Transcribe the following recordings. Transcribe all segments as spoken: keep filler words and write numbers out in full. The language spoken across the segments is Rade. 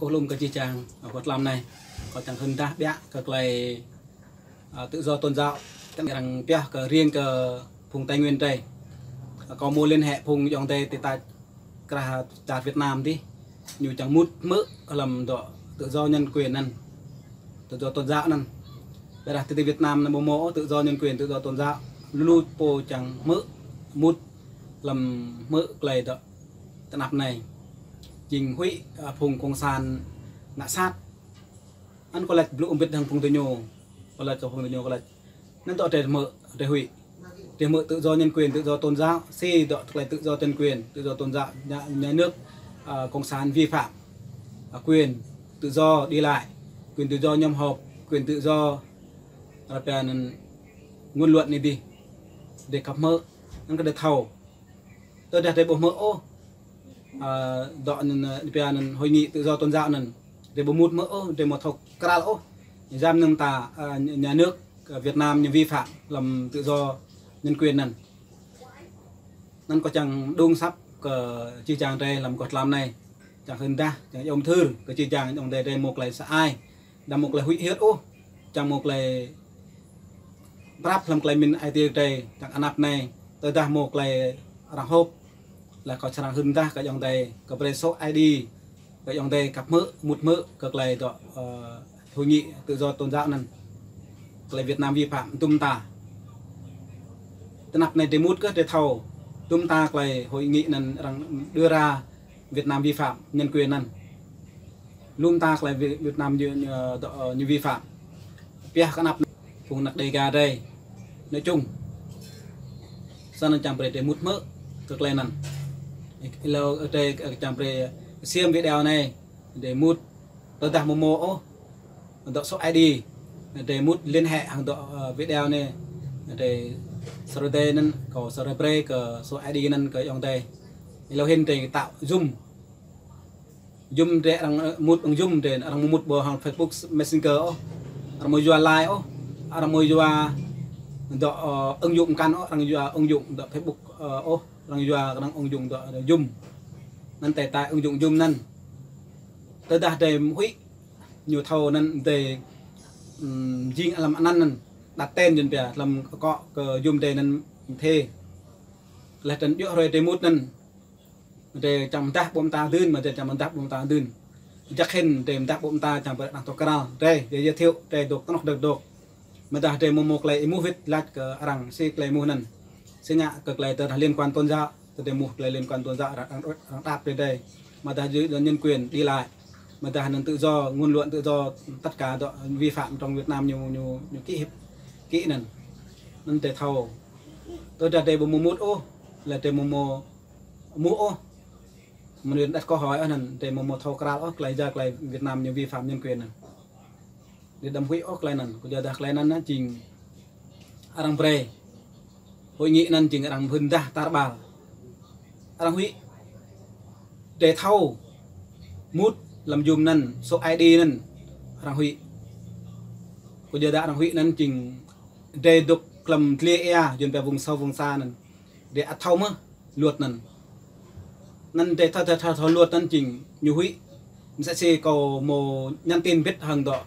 Hlŭm kơ jih jang, ơ, kơ tlam anei, kâo čiăng hưn dah ƀiă kơ klei, ơ, tự do tôn giáo, čiăng arăng pioh kơ riêng kơ phung Tây Nguyên drei. Ơ, kâo mâo liên hệ phung ayŏng adei ti tač krah čar Việt Nam dih, ñu čiăng mŭt hmư̆ hlăm dŏ tự do nhân quyền anăn, tự do tôn giáo anăn. Ƀiădah ti, ti Việt Nam anăn ƀu mâo tự do nhân quyền, tự do tôn giáo. Lu lu pô čiăng hmư̆, mŭt hlăm hmư̆ klei dŏ ti anăp anei. Jing huĭ, ơ, phung cộng sản ngă sat. Anăn kâo lač blŭ mbĭt hŏng phung diñu. Kâo lač kơ phung diñu, kâo lač, anăn dŏ drei hmư̆, drei huĭ. Drei hmư̆ tự do nhân quyền, tự do tôn giáo, si dŏ klei tự do nhân quyền, tự do tôn giáo, nhà, nhà nước, ơ, cộng sản vi phạm, ơ, quyền tự do đi lại, quyền tự do nhóm họp, quyền tự do, ơ, ngôn luận anei dih. Drei khăp hmư̆, anăn kơ drei thâo. Tơdah drei ƀu hmư̆ ôh, ơ, dŏ anăn, ơ, pia anăn hội nghị tự do tôn giáo anăn, drei ƀu mŭt hmư̆ ôh, drei amâo thâo kral ôh. Yua anăn ta, ơ, nhà nước, ơ, Việt Nam ñu vi phạm hlăm tự do nhân quyền anăn. Anăn kâo čiăng đung asăp kơ jih jang drei hlăm kơ tlam anei. Čiăng hưn dah, čiăng iêu mthưr kơ jih jang ayŏng adei drei mâo klei sa ai. Đăm mâo klei huĭ hyưt ôh, čiăng mâo klei prăp hlăm klei mĭn ai tiê drei, čiăng anăp anei, tơdah mâo klei arăng họp, leh kâo srăng hưn dah kơ ayŏng adei, kơ brei số ID, kơ ayŏng adei khăp hmư̆, mŭt hmư̆ kơ klei dŏ, ơ, hội nghị tự do tôn giáo anăn. Klei Việt Nam vi phạm dŭm mta. Ti anăp anei drei mŭt kơ drei thâo dŭm mta klei hội nghị anăn arăng đưa ra Việt Nam vi phạm nhân quyền anăn. Lu mta klei Vi-, Việt Nam ñu, ñu, dŏ, ơ, ñu vi phạm. Pioh kơ anăp phung anak Đêga drei nói chung. Snăn čiăng brei drei mŭt hmư̆ kơ klei anăn. Êlâo drei, ơ, čiăng brei ksiêm video anei, drei mŭt, tơdah mâo mâo ôh dŏ số ID, drei mŭt liên hệ hŏng dŏ, ơ, video anei, drei srei anăn, kâo srei brei kơ số ID anăn kơ ayŏng adei. Êlâo hĭn drei tạo Zoom. Zoom drei arăng, ơ, mŭt hŏng Zoom drei, arăng mâo mŭt ƀơ hŏng Facebook Messenger ôh. Arăng mâo yua Line ôh. Arăng mâo yua dŏ, ơ, ứng dụng mkăn ôh, arăng yua ứng dụng dŏ Facebook, ơ, ôh. Arăng yua arăng ứng dụng dŏ, ơ, Zoom. Anăn drei tải ứng dụng Zoom anăn. Tơdah drei huĭ ñu thâo anăn drei, ưm, jing hlăm anăn anăn. Đặt tên yuăn pia hlăm kŏ kơ Zoom drei anăn mthê. Leh anăn djŏ hruê drei mŭt anăn. Drei čiăng mdah ƀô̆ mta dưn, amâodah čiăng mdah ƀô̆ mta dưn. Jăk hĭn drei mdah ƀô̆ mta čiăng brei arăng thâo kral. Drei, drei giới thiệu, drei dôk tơnŏk dơ̆ng dôk. Amâodah drei mâo mâo klei êmuh wĭt lač kơ arăng si klei êmuh anăn. Si ngă kơ klei tơdah liên quan tôn giáo, tơdah drei êmuh klei liên quan tôn giáo arăng, arăng, arăng đáp drei drei. Amâodah yu-, nhân quyền đi lại. Amâodah anăn tự do, ngôn luận tự do, tất cả dŏ vi phạm trong Việt Nam ñu, ñu, ñu ký hiệp, ký anăn. Anăn drei thâo. Tơdah drei ƀu mâo mŭt ôh, leh drei mâo mâo êmuh ôh. Mnuih đăt kơ hŏi ôh anăn, drei mâo mâo thâo kral ôh, klei ya klei Việt Nam ñu vi phạm nhân quyền anăn. Drei đăm huĭ ôh klei anăn, kyuadah klei anăn anăn jing arăng brei. Hội nghị anăn jing arăng hưn dah tar ƀar. Arăng huĭ. Drei thâo mŭt hlăm Zoom anăn, số ID anăn, arăng huĭ. Kyuadah arăng huĭ anăn jing drei dôk hlăm dliê êa, yuăn pia vùng sâu vùng xa anăn. Drei ăt thâo mơh luật anăn. Anăn drei thâo, thâo, thâo, thâo luật anăn jing ñu huĭ. Msĕ si kâo mâo nhắn tin mbĭt hŏng dŏ,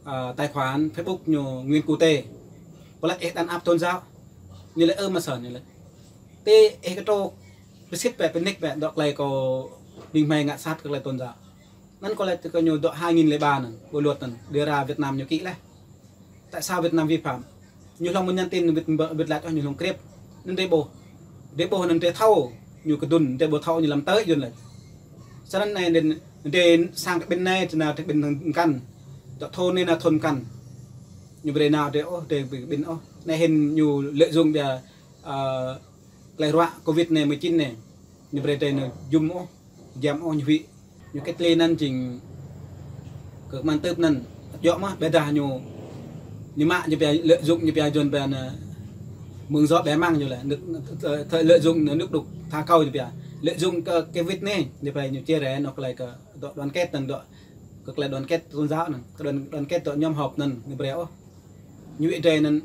ơ, tài khoản Facebook ñu Nguyễn Cù Tê. Kâo lač ih đàn áp tôn giáo. Ñu lač ơ msĕ ñu lač. Ti ih ktrŏ bi sĭt bĕ, bi nik bĕ dŏ klei kâo ƀĭng hmei ngă sat kơ klei tôn giáo. Anăn kâo lač kơ ñu dŏ hai nghìn lẻ ba anăn, bộ luật anăn, đưa ra Việt Nam ñu ký leh. Tại sao Việt Nam vi phạm? Ñu hlŏng mâo nhắn tin wĭt, wĭt lač ôh ñu hlŏng krip. Anăn drei ƀuh. Drei ƀuh anăn drei thâo ñu kdŭn, drei ƀuh thâo ñu lăm tơi yuăn lač. Snăn anei drei, drei sang kƀĭn anei, drei nao kƀĭn mkăn. Dŏ thôn anei nao thôn mkăn. Ñu brei nao drei ôh, drei bi kƀĭn ôh. Anei hĭn ñu lợi dụng ƀiă, ơ, klei ruă covid anei mười chín anei. Ñu brei drei nao jŭm ôh. Giăm ôh ñu huĭ. Ñu cách ly anăn jing kơ kman tưp anăn. Djŏ mơh ƀiădah ñu, ñu mă ñu pia lợi dụng ñu pia yuăn pia anăn mơ̆ng gió bẻ măng ñu lĕ. Nước, thời lợi dụng nước đục thả câu ñu pia. Lợi dụng kơ covid anei ñu pia ñu chia rẽ anôk klei kơ dŏ đoàn kết anăn dŏ. Kơ klei đoàn kết tôn giáo anăn. Kơ đoàn, đoàn kết dŏ nhóm họp anăn ñu brei ôh. Ñu huĭ drei anăn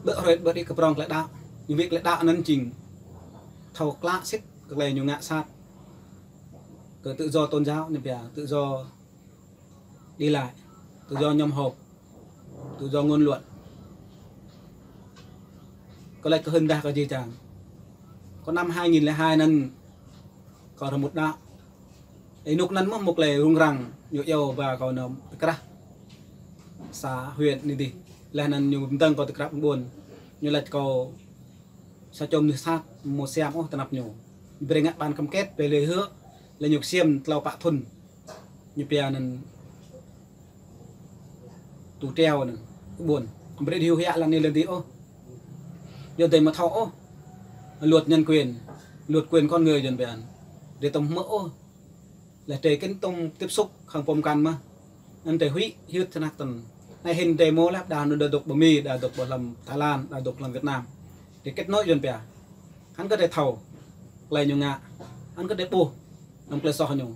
ƀơ̆ hruê ƀơ̆ đĭ kơ prŏng klei đăo. Ñu huĭ klei đăo anăn jing thâo klă sĭt kơ klei ñu ngă sat. Kơ tự do tôn giáo ñu pia, tự do đi lại, tự do nhóm họp, tự do ngôn luận. Kơ lač kơ hưn dah kơ jih jang. Kơ năm hai nghìn lẻ hai anăn kâo rơmut đăo. Ênuk anăn mơh mâo klei rŭng răng, ñu iêu ba kâo nao ti krah xã huyện anei dih. Leh anăn ñu mdơ̆ng kâo ti krah ƀuôn. Ñu lač kâo sa čô mnuih sat, amâo siam ôh ti anăp ñu. Brei ngă bản cam kết, brei lời hứa, leh ñu ksiêm tlâo pă thŭn. Ñu pia anăn tu trial anăn, ƀuôn. Brei hiu hiă lăn anei lăn dih ôh. Yua dê amâo thâo ôh luật nhân quyền, luật quyền con người yuăn pia. Dê tăm hmư̆ ôh. Leh dê kĭn tăm tiếp xúc hŏng pô mkăn mơh. Anăn dê huĭ hyưt snăk tăn. Anei hĭn dê mâo leh đa ñu đa dôk ƀơ Mi, đa dôk ƀơ hlăm Thái Lan, đa dôk hlăm Việt Nam. Dê kết nối yuăn pia. Anăn kơ dê thâo klei ñu ngă. Anăn kơ dê ƀuh hlăm klei soh ñu.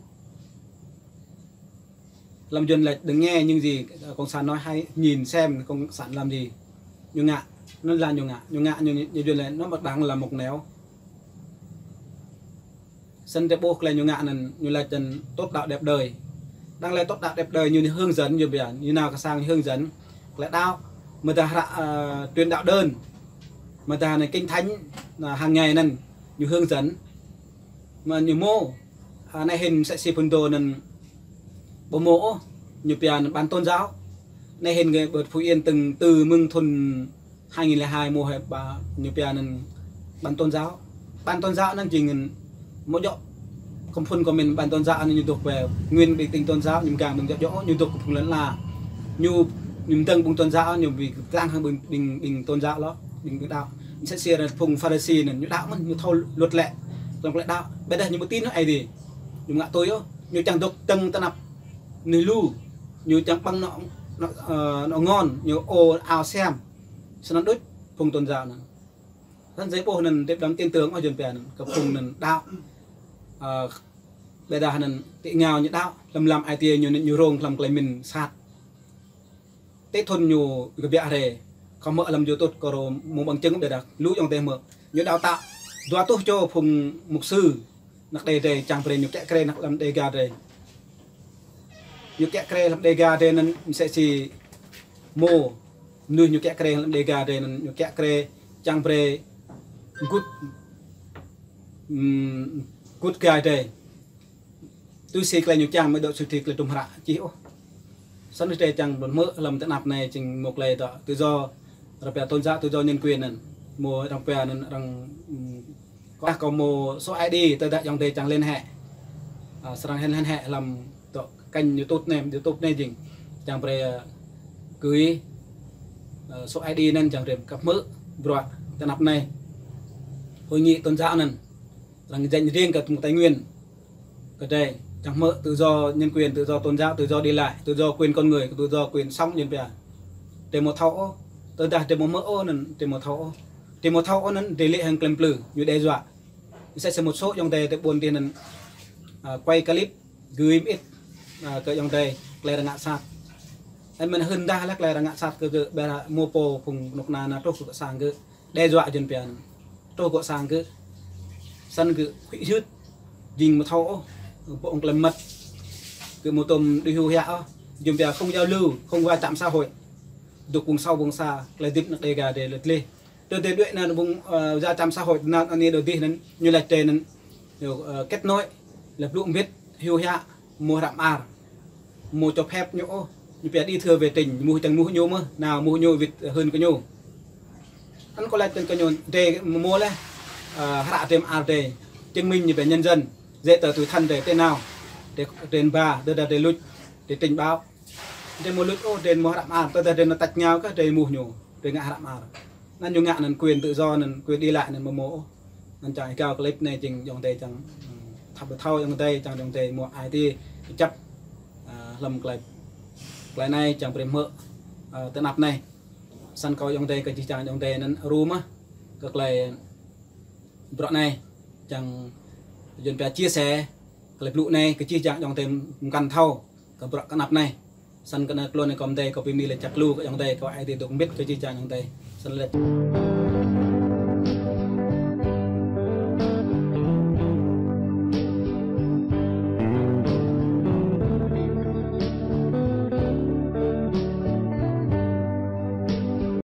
Hlăm yuăn lač đừng nghe những gì cộng sản nói, hãy nhìn xem cộng sản làm gì. Ñu ngă, anăn lač ñu ngă, ñu ngă, ñu, ñu yuăn lač nó bất đẳng là một nẻo. Snăn dê ƀuh klei ñu ngă anăn, ñu lač anăn tốt đạo đẹp đời. Đăng leh tốt đạo đẹp đời ñu hướng dẫn, ñu pia, ñu nao kơ sang hướng dẫn klei đăo, mdah hră, ơ, truyền đạo đơn, mdah anăn kinh thánh, ơ, hàng ngày anăn ñu hướng dẫn. Mă ñu mâo, ơ, anei hĭn msĕ si phŭn dô anăn ƀu mâo ôh, ñu pia anăn bản tôn giáo. Anei hĭn kơ ƀơ Phú Yên từng từ mơ̆ng thŭn hai nghìn lẻ hai mâo hĕ ba ñu pia anăn bản tôn giáo. Bản tôn giáo anăn jing anăn mâo djŏ kơ phŭn kơ mĭn bản tôn giáo anăn ñu dôk wê nguyên định tính tôn giáo ñu mgang mơ̆ng djŏ djŏ ñu dôk kơ phung lăn ala. Ñu, ñu mdơ̆ng ƀuôn tôn giáo ñu bi ktang hŏng ƀing, ƀing, ƀing tôn giáo lŏ, ƀing, ƀing đăo. Msĕ si phung Pharisi anăn ñu đăo mơ̆n, ñu thâo luật lệ hlăm klei đăo. Ƀiădah ñu ƀu tin ôh Aê Diê. Ñu ngă tui ôh, ñu čiăng dôk dơ̆ng ti anăp mnuih lu, ñu čiăng ƀơ̆ng anŏ, anŏ, ơ, anŏ ngon, ñu ô ao siam. Snăn đuč phung tôn giáo anăn. Snăn dê ƀuh anăn dê đăm tin tưởng ôh yuăn pia anăn, kơ phung anăn đăo. Ơ, ƀiădah anăn ti êngao ñu đăo, hlăm lam ai tiê ñu, ñu rông hlăm klei mĭn sat. Ti thŭn ñu kbiă hriê, kâo hmư̆ hlăm YouTube kơ rô mâo bằng chứng ƀiădah lu ayŏng adei hmư̆. Ñu đào tạo dua êtuh čô phung mục sư, anak Đê drei čiăng brei ñu kiă kriê anak hlăm Đêga drei. Ñu kiă kriê hlăm Đêga drei anăn msĕ si mâo mnuih ñu kiă kriê hlăm Đêga drei anăn ñu kiă kriê čiăng brei gŭt, ưm, gŭt gai drei. Tui si klei ñu čiăng mơ̆ dôk sui ti klei tum hră čih ôh. Snăn drei čiăng ƀuôn hmư̆ hlăm ti anăp anei jing mâo klei dôk tự do, arăng pia tôn giáo tự do nhân quyền anăn. Mâo arăng pia anăn arăng, ưm, kâo, kâo mâo số ai đi, tơdah ayŏng adei čiăng liên hệ. Ơ, srăng liên hệ hlăm dôk kênh YouTube anei, YouTube anei jing. Čiăng brei, ơ, gửi, ơ, số ai đi anăn čiăng brei kăp hmư̆ bruă ti anăp anei. Hội nghị tôn giáo anăn. Arăng jing riêng kơ Tây Nguyên. Kơ drei, čiăng hmư̆ tự do nhân quyền, tự do tôn giáo, tự do đi lại, tự do quyền con người, tự do quyền sống yuăn pia. Drei amâo thâo ôh, tơdah drei amâo hmư̆ ôh anăn, drei amâo thâo ôh. Drei amâo thâo ôh anăn, drei lĕ hŏng klei mplư, ñu đe dọa. Msĕ si một số ayŏng adei ti ƀuôn dih anăn, ơ, quay clip, gửi mơĭt, ơ, kơ ayŏng adei, klei arăng ngă sat. Ơ, mĭn hưn dah leh klei arăng ngă sat kơ gơ̆, ƀiădah mâo pô phung knŭk kna nao truh kơ sang gơ̆. Đe dọa yuăn pia anăn. Truh kơ sang gơ̆. Snăn gơ̆ huĭ hyưt. Jing amâo thâo ôh. Pô ƀơ̆ng klei mmăt. Gơ̆ amâo tuôm đuĕ hiu hiă ôh. Yuăn pia không giao lưu, không va chạm xã hội. Dôk ƀuôn sâu ƀuôn xa, klei hdĭp anak Đêga drei lĕ dleh. Tơdah drei đuĕ anăn ƀuôn, ơ, va chạm xã hội anăn, anei dôk dih anăn, ñu lač drei anăn, ñu, ơ, kết nối, leh blŭ mbĭt, hiu hiă, mâo hră mơar. Amâo cho phép ñu ôh, ñu pia đi thưa về trình, mŭt čiăng mŭt ñu mơh, nao mŭt ñu wĭt hưn kơ ñu. Anăn kâo lač kơ ñu, drei mâo leh, ơ, hră drei mơar drei, chứng minh ñu pia nhân dân, giấy tờ tùy thân drei, drei nao, drei, drei ba, drei, drei luč, drei trình báo. Drei amâo luč ôh, drei mâo hră mơar, tơdah drei nao tač êngao kơh, drei mŭt ñu, drei ngă hră mơar. Anăn ñu ngă anăn quyền tự do, anăn quyền đi lại anăn amâo mâo ôh. Anăn čiăng êgao clip anei jing ayŏng adei čiăng, ưm, thâo ƀu thâo ayŏng adei čiăng ayŏng adei mâo ai tiê kjăp, ơ, hlăm klei, klei anei čiăng brei hmư̆, ơ, ti anăp anei. Snăn kâo ayŏng adei kơ jih jang ayŏng adei anăn rŭ mơh kơ klei bruă anei čiăng yuăn pia chia sẻ klei blŭ anei kơ jih jang ayŏng adei mkăn thâo kơ bruă ti anăp anei. Snăn kơ anăn tluôn anei kâo mdei kâo bi mni lač čăk lu kơ ayŏng adei, kâo ai tiê dôk mbĭt kơ jih jang ayŏng adei. Snăn lač.